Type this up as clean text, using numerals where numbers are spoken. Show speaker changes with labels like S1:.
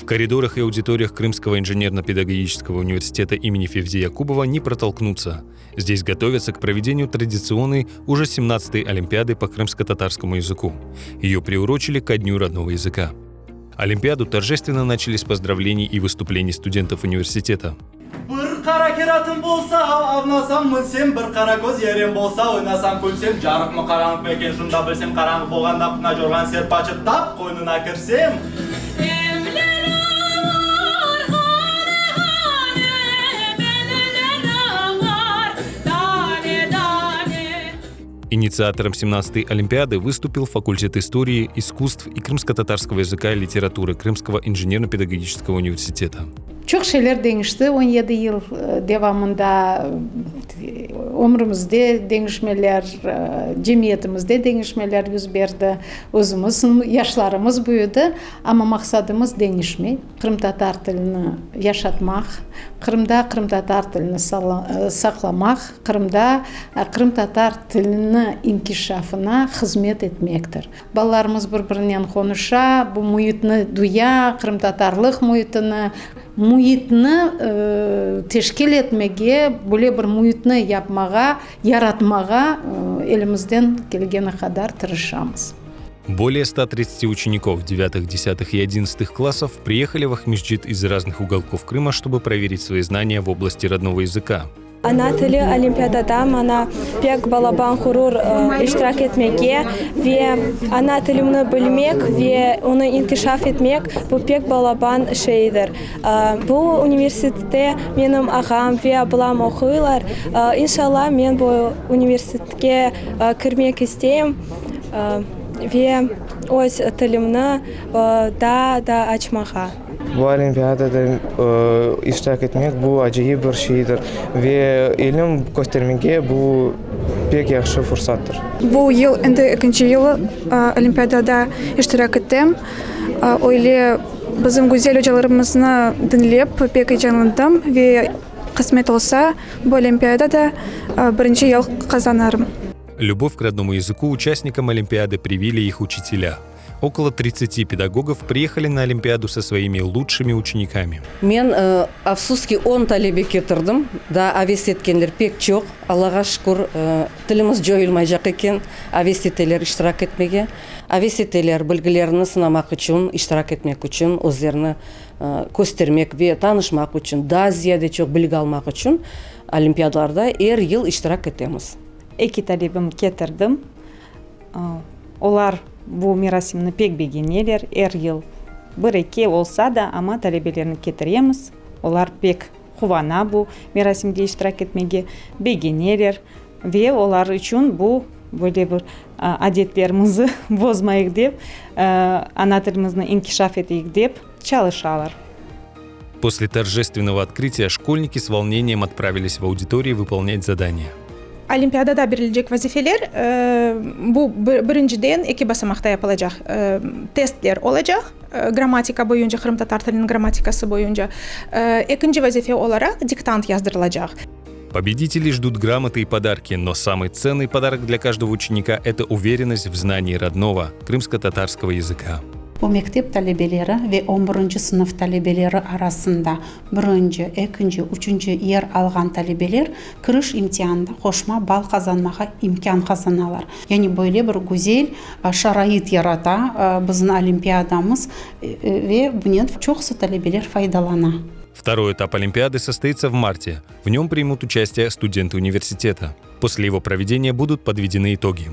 S1: В коридорах и аудиториях Крымского инженерно-педагогического университета имени Февзи Якубова не протолкнуться. Здесь готовятся к проведению традиционной уже 17-й Олимпиады по крымско-татарскому языку. Ее приурочили ко Дню родного языка. Олимпиаду торжественно начали с поздравлений и выступлений студентов университета.
S2: Bir qara keratım bolsa, avnasam, minsem, Bir qara köz yarem bolsa, oynasam, külsem, Carıqmı, qaranlıqmı eken, şunı da bilsem, Qaranlıq bolğanda quna corğan serp açıp, Tap qoynuna kirsem.
S3: Evler ağlar, hane-hane, Beliler ağlar, dane-dane.
S1: Инициатором 17-й Олимпиады выступил факультет истории, искусств и крымско-татарского языка и литературы Крымского инженерно-педагогического университета.
S4: Çoq şeyler deñişti 17 yıl devamında, ömrümizde deñişmeler, cemiyetimizde deñişmeler yüz berdi, özümiz, yaşlarımız büyüdi, amma maqsadımız deñişmey, qırımtatar tilini yaşatmaq, Qırımda qırımtatar tilini saqlamaq, Qırımda qırımtatar tilini inkişafına hızmet etmektir. Balalarımız bir-birinen qonuşa, bu müitni duya, qırımtatarlıq müitini. Müitni teşkil etmege, böyle bir müitni yapmağa, yaratmağa elimizden kelgeni qadar tırışamız.
S1: Более 130 учеников 9, 10 и 11 классов приехали в Ахмесджит из разных уголков Крыма, чтобы проверить свои знания в области родного языка.
S5: Ana tili olimpiadada maña pek balaban ğurur iştirak etmege ve ana tilimni bilmek ve onı inkişaf etmek bu pek balaban şeydir. Bu universitette menim ağam ve ablam oquylar. İnşallah, men bu universitetke kirmek isteyim ve öz tilimni daa da açmağa.
S6: Bu olimpiadada iştirak etmek, bu acayip bir şeydir ve ilim köstermege bu pek yahşı fursattır.
S7: Bu yıl endi ekinci yıl olimpiadada iştirak etem. Öyle bizim güzel ocalarımıznı diñlep pek eyecanlandım ve qısmet olsa, bu olimpiadada birinci yıl qazanarım.
S1: Любовь к родному языку участникам Олимпиады привили их учителя. Около 30 педагогов приехали на Олимпиаду со своими лучшими учениками.
S8: Men, afsus ki, 10 talebe ketirdim. Daa aves etkenler pek çoq, Allağa şükür, tilimiz coyulmaycaq eken, aves eteler iştirak etmege. Aves eteler bilgilerini sınamaq içün, iştirak etmek içün, özlerini köstermek ve tanışmaq içün, daa ziyade çoq bilgi almaq içün olimpiadalarda er yıl iştirak etemiz.
S9: Eki talebim ketirdim. Olar bu merasimni pek begeneler, er yıl bir-eki olsa da, amma talebelerni ketiremiz. Olar pek quvana bu merasimde iştirak etmege, begeneler ve olar içün bu böyle bir adetlerimizi bozmayıq dep, ana tilimizni inkişaf eteyik dep çalışalar.
S1: После торжественного открытия школьники с волнением отправились в аудитории выполнять задания.
S10: Olimpiadada berilecek vazifeler bu birinciden eki basamaqta yapılacaq testler olacaq, grammatika boyunca, qırımtatar tiliniñ grammatikası boyunca. Ekinci vazife olaraq diktant yazdırılacaq.
S1: Победителей ждут грамоты и подарки, но самый ценный подарок для каждого ученика – это уверенность в знании родного крымско-татарского языка.
S11: Bu mektep talebeleri ve on birinci sınıf talebeleri arasında birinci, ekinci, üçünci yer alğan talebeler kiriş imtianında qoşma ball qazanmağa imkân qazanalar. Yani böyle bir güzel şarait yarata bizim olimpiadamız ve bunen çoqusı talebeler faydalana.
S1: Второй этап Олимпиады состоится в марте. В нем примут участие студенты университета. После его проведения будут подведены итоги.